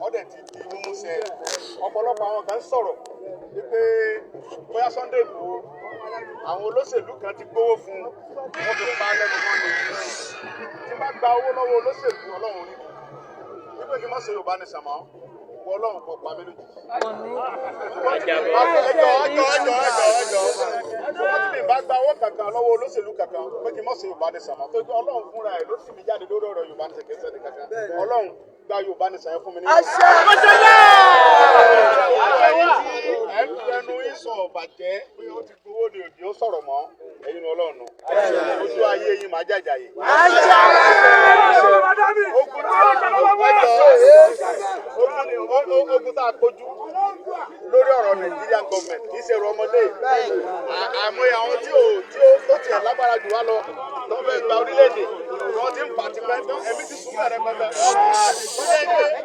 Ọdẹ ti di mímúṣẹ. Ọ̀pọ̀lọpọ̀ àwọn kan sọ̀rọ̀ wípé bóyá Sunday Igboho, àwọn olóṣèlú kan ti gbówó fún un, wọ́n fi pa á lẹ́nu mọ́ ni. Tí bá gba owó lọ́wọ́ olóṣèlú, Ọlọ́run rí mi wípé kí n má ṣe Yorùbá Nation mọ́, wọ Ọlọ́run kọ pa mí lójijì. Ẹjọ́, ẹjọ́, ẹjọ́, ẹjọ́, ẹjọ́. Ṣùgbọ́n tí mi bá gba owó kankan lọ́wọ́ olóṣèlú kankan pé kí n má ṣe Yorùbá Nation mọ́, tó gbé Ọlọ́run fúnra ẹ̀ ló sì mí jáde lórí ọ̀rọ̀ Yorùbá Nation, kì í ṣẹ́ni kankan. Ọlọ́run gba Yorùbá Nation yẹn fún mi ní. Ẹ̀yin tí ẹ̀ ń fẹnu yín sọ ọ̀bàjẹ́ pé ó ti gbowó ní òdì ó sọ̀rọ̀ mọ́, ẹ̀yin ni Ọlọ́run nù. Ojú ayé yín máa jàjàyè. Ogun tí ogun tá a kojú lórí ọ̀rọ̀ Nigerian government kì í ṣe ọ̀rọ̀ ọmọdé. Àmọ́ àwọn tí ò tó tiẹ̀ lágbára jù wá lọ tó fẹ́ gba orílẹ̀-èdè tí wọ́n ti ń fà tipẹ́ tó ẹ̀mí ti sún mẹ́rẹ̀ pẹ́pẹ́. Ó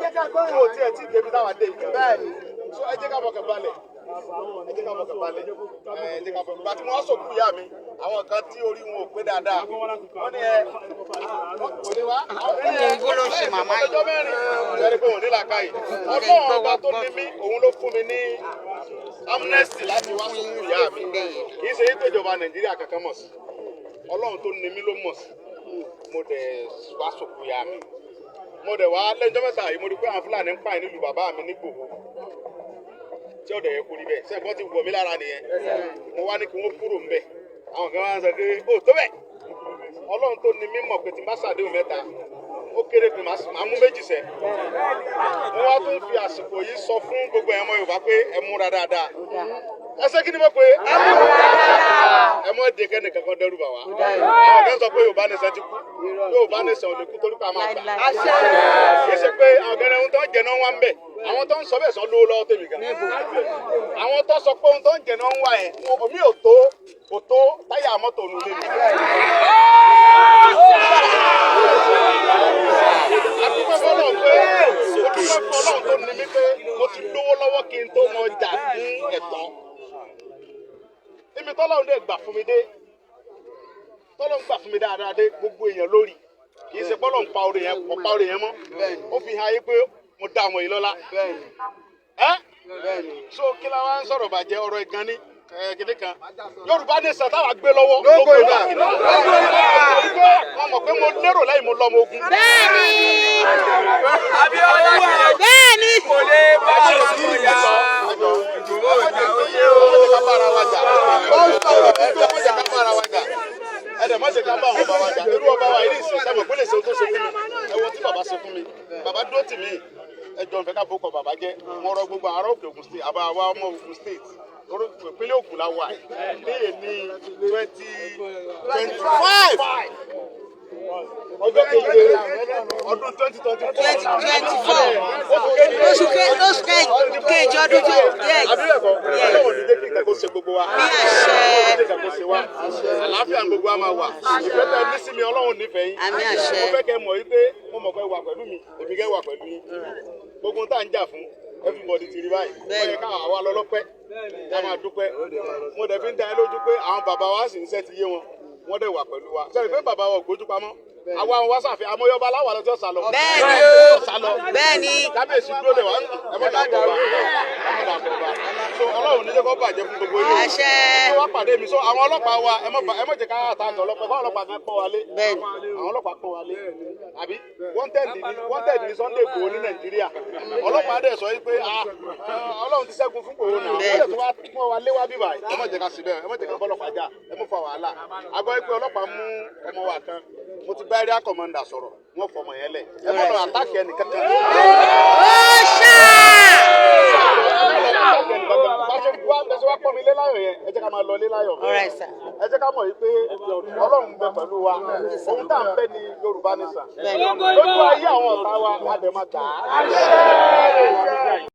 jẹ́ pé kò tiẹ̀ tí ì débi táwa dé yìí. So ẹ jẹ́ ká fọkàn balẹ̀, ẹ jẹ́ ká fọkàn balẹ̀, ẹ jẹ́ ká fọkàn balẹ̀. Tí wọ́n sọ̀kú ìyá mi, àwọn kan tí orí wọn ò pé dáadáa, wọ́n ní ẹ kò ní wá. Ibo ló ń ṣe màmá yìí? Ọjọ́ 4 lẹ́ni pé wọ́n ní làákàyè. Ọlọ́run ọba tó ní mí, òun ló fún mi ní amnesty láti wá sọ̀kú ìyá mi. Kì í ṣe pé ìjọba Nàìjíríà kankan mọ̀ sí. Ọlọ́run tó ní mí ló mọ̀ sí. Mo dẹ̀ wá sọ̀kú ìyá mi. Mo dẹ̀ wá lẹ́jọ́ 3 yìí, mo rí pé àwọn Fúlàní ń pààyàn nílùú bàbá mi nígbòho tí ọ̀dọ̀ yẹ kó rí bẹ́ẹ̀. Sẹ́gbọ́n ti wọ̀ mí lára nìyẹn. Mo wá ní kí wọ́n kúrò ńbẹ̀. Àwọn kan wá ń sọ pé ó tó bẹ́ẹ̀. Ọlọ́run tó ní mí mọ̀ pé tí n bá ṣàdéhùn 3, ó kéré pé màá mú 2 sẹ́. Mo wá tún fi àsìkò yìí sọ fún gbogbo ẹ̀mọ Yorùbá pé ẹ múra dáadáa. Ẹ ṣé, kí ni mo pé ẹ mọ̀ dé kẹ́ni kankan dẹ́rù bà wá. Àwọn kan sọ pé Yorùbá Nation ti kú. Yorùbá Nation ò lè kú torí pé a máa gbà. Kì í ṣe pé àwọn kan ohun tó ń jẹ náà wá ń bẹ̀. Àwọn tó ń sọ bẹ́ẹ̀ sọ lówó lọ́wọ́ tèmi gan. Àwọn tó sọ pé ohun tó ń jẹ náà ń wá yẹn, omi ò tó, kò tó táyà mọ́tò nù lé mi. Adúpẹ́ fọlọ́run pé, mo dúpẹ́ fọlọ́run tó ní mí pé mo ti lówó lọ́wọ́ kí n tó mọ jà fún ẹ̀tọ́. Ibi tọ́lọ́run dẹ̀ gbà fún mi dé, tọ́lọ́run gbà fún mi dáadáa dé, gbogbo èèyàn lórí. Kì í ṣe pọ́lọ́run pa orí yẹn, kò pa orí yẹn mọ́. Ó fi hàn ayé pé mo dá àwọn yìí lọ́lá. Ẹ́ so kí la wá ń sọ̀rọ̀ bàjẹ́ ọ̀rọ̀ ìgan ní kéde kan. Yorùbá Nation táwa gbé lọ́wọ́. Lógo ìgbà. Wọ́n mọ̀ pé mo lérò lẹ́yìn mo lọ́mọ ogun. Bẹ́ẹ̀ni. Bẹ́ẹ̀ni. Kò lè bá ṣe Ẹjọ́, ẹ má jẹ́ ká bára wa jà. Ẹ má jẹ́ ká bára wa jà. Ẹ dẹ̀ má jẹ́ ká bá àwọn ọba wa jà. Irú ọba wa yìí ní ìsìn sẹ́wọ̀n pé lè ṣe ohun tó ṣe fún mi. Ẹ wo tí bàbá ṣe fún mi. Bàbá dúró tì mí. Ẹ jọ, nfẹ́ ká bókọ bàbá jẹ́. Mo rọ gbogbo àárọ̀ òkè Ògùn State, àbá àwa ọmọ Ògùn State. Ìpínlẹ̀ Ògùn la wà ní èní 2025, ọjọ́ keje, ọdún 2024. 2024. Oṣù kejì ọdún tó yes. Àbí ẹ̀kọ́, Ọlọ́run ní jẹ́ kí nǹkan kó ṣe gbogbo wa. Ní àṣẹ. Ọlọ́run ní jẹ́ kí nǹkan kó ṣe wa. Àlàáfíà ní gbogbo wa máa wà. Ìfẹ́ tẹ ní sí mi, Ọlọ́run nífẹ̀ẹ́ yín. Àmín, àṣẹ. Mo fẹ́ kẹ́ mọ̀ wípé mo mọ̀ pé wà pẹ̀lú mi, èmi kẹ́ wà pẹ̀lú yín. Gbogbo tá à ń jà fún, everybody ti rí báyìí. Ó yẹ ká àwa lọ́lọ́pẹ́, ká máa dúpẹ́. Mo dẹ̀ fi ń dá ẹ lójú pé àwọn bàbá wa sì ń sẹ́ ti yé wọn, wọ́n dẹ̀ wà pẹ̀lú wa. Sẹ́ni pé bàbá wa ò gbójú pamọ́, àwa àwọn wá sàfihàn amóyọba aláwọ̀ lọ́jọ́ sálọ. Bẹ́ẹ̀ni. Sálọ. Bẹ́ẹ̀ni. Kábíyèsí dúró dè wá. Ẹ mọ̀ dàpọ̀ bá, ẹ mọ̀ dàpọ̀ bá. So Ọlọ́run ní jẹ́ kó bàjẹ́ fún gbogbo yín. Àṣẹ. Ẹ wá pàdé mi. So àwọn ọlọ́pàá wa, ẹ mọ̀ jẹ́ ká àtàkì ọlọ́pàá, kọ́ ọlọ́pàá kan pọ́n wa lé. Bẹ́ẹ̀ni. Àwọn ọlọ́pàá pọ́n wa lé. Àbí wanted ní Sunday Igboho ní Nàìjíríà. Ọlọ́pàá dẹ̀ sọ yìí pé ah, Ọlọ́run ti ṣẹ́gun fún Igboho náà. Wọ́n dẹ̀ tó wá pọ́n wa lé wá bíbà yìí. Ẹ mọ̀ jẹ́ ká sí bẹ́ẹ̀, ẹ mọ̀ jẹ́ ká bọ́lọ́pàá jà, ẹ mọ̀ fa wàhálà. A gbọ́ pé ọlọ́pàá mú ọmọ wa kan. Mo ti bá area commander sọ̀rọ̀, wọ́n fọmọ yẹn lẹ̀. Ẹ mọ̀ lọ attack ẹnì kankan. Ó ṣá. Bẹ́sẹ̀ wá pọ́n mi lé láyọ̀ yẹn, ẹ jẹ́ ká máa lọ lé láyọ̀. All right, sir. Ẹ jẹ́ ká mọ̀ yìí pé Ọlọ́run ń bẹ pẹ̀lú wa. Ohun tá à ń fẹ́ ni Yorùbá Nation. Lójú ayé àwọn ọ̀tá wa, a dẹ̀ máa gbà á.